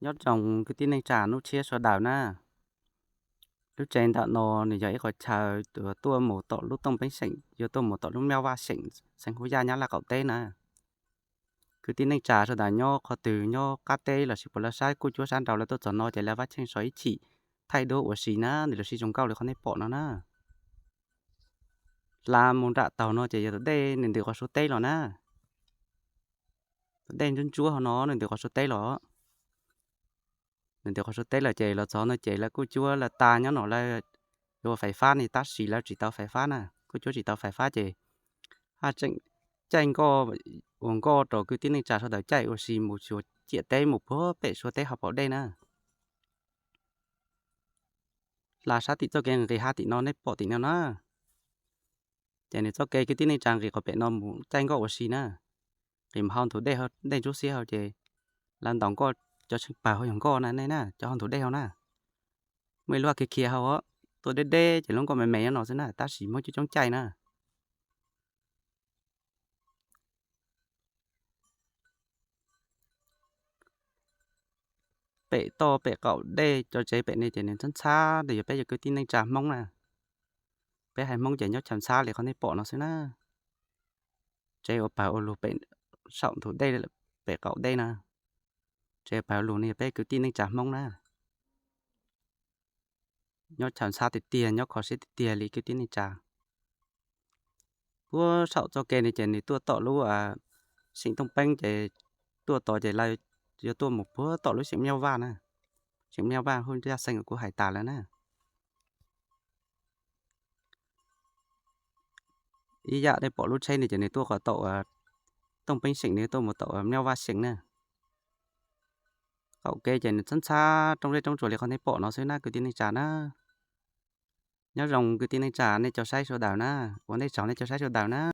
Nyob zoo kwv tij neej tsa nub tshiab sawv daws na. Lub tsev ntawm no nws yog ib qhov chaw tuaj mus tom lub Tooj Peeb xeem, yuav tuaj mus tom lub Mej Vaj xeem, xeev Hub Yaj, Nyab Laj qaum teb na. Kwv tij neej tsa sawv daws nyob qhov twg, nyob qab teb lossis puas lawv saib kuj cuab sab nraud lawv tuaj txog no ces lawv vab cheej so ib chim thaij duab ua si na, nws lawv siv zoo nkauj li qhov nej pom no na. Hla mus nram taug no ces yog tus dej nws ntws qhov suav teb los na. Tus dej ntsuab ntsuab hauv no nws ntws qhov suav teb los. Nws ntws qhov suav teb los ces los txog no ces lawv kuj cuab lawv tas nyob no lawv yuav ua fais fab ne tab sis lawv tsis tau fais fab na, kuj cuab tsis tau fais fab ces haj tseem caij nkoj ua nkoj rau kwv tij neej tsa sawv daws caij ua si mus xyuas ciam teb mus puag pem suav teb hauv paus dej na. Hla sab tim txoj kev nqis hab tim no nej pom tim no na. Ces nws txoj kev kwv tij neej tsa nqis qhov pem no mus caij nkoj ua si na. Nqis mus hauv ntug dej, dej ntsuab xiab hauv ces lawv ntaus nkoj, cov tsheej pawg hauv yog nkoj na nej na, cov hauv ntug dej hauv na. Muaj ib lub khiav khiav hauv, tuaj deb deb ces lub nkoj me me nyob no xwb na tab sis Hmoob coob coob caij na. Pem toj pem qaum dej cov tsev pem ne ces nws ntxhab ntxhab, nws yog peb cov kwv tij neej tsa Hmoob na. Peb haiv Hmoob ces nyob chaw ntxhab li qhov nej pom no xwb na. Tsev ua pawg ua lug pem saum ntug dej, pem qaum dej na. Tsev ua pawg ua lug ne yog peb kwv tij neej tsa Hmoob na. Nyob chaw ntxhab tiag tiag, nyob kho siab tiag tiag li kwv tij neej tsa. Puag saum txoj kev no ces nws tuaj tom lub xeem Tooj Peeb ces tuaj tod ces lawv yuav tuaj mus puag tom lub xeem Mej Vaj na. Xeem Mej Vaj Hub Yaj xeev kuv hais tas lawm na. Ib yam nej pom lub tsheb no ces nws tuaj qhov tom Tooj Peeb xeem, nws tuaj mus tom Mej Vaj xeem na. Qaum kev ces nws ntxhab ntxhab roob zeb roob tsuas li qhov nej pom no xwb na kwv tij neej tsa na. Nyob zoo kwv tij neej tsa nej cov saib sawv daws na, ua ntej tsaug nej cov saib sawv daws na.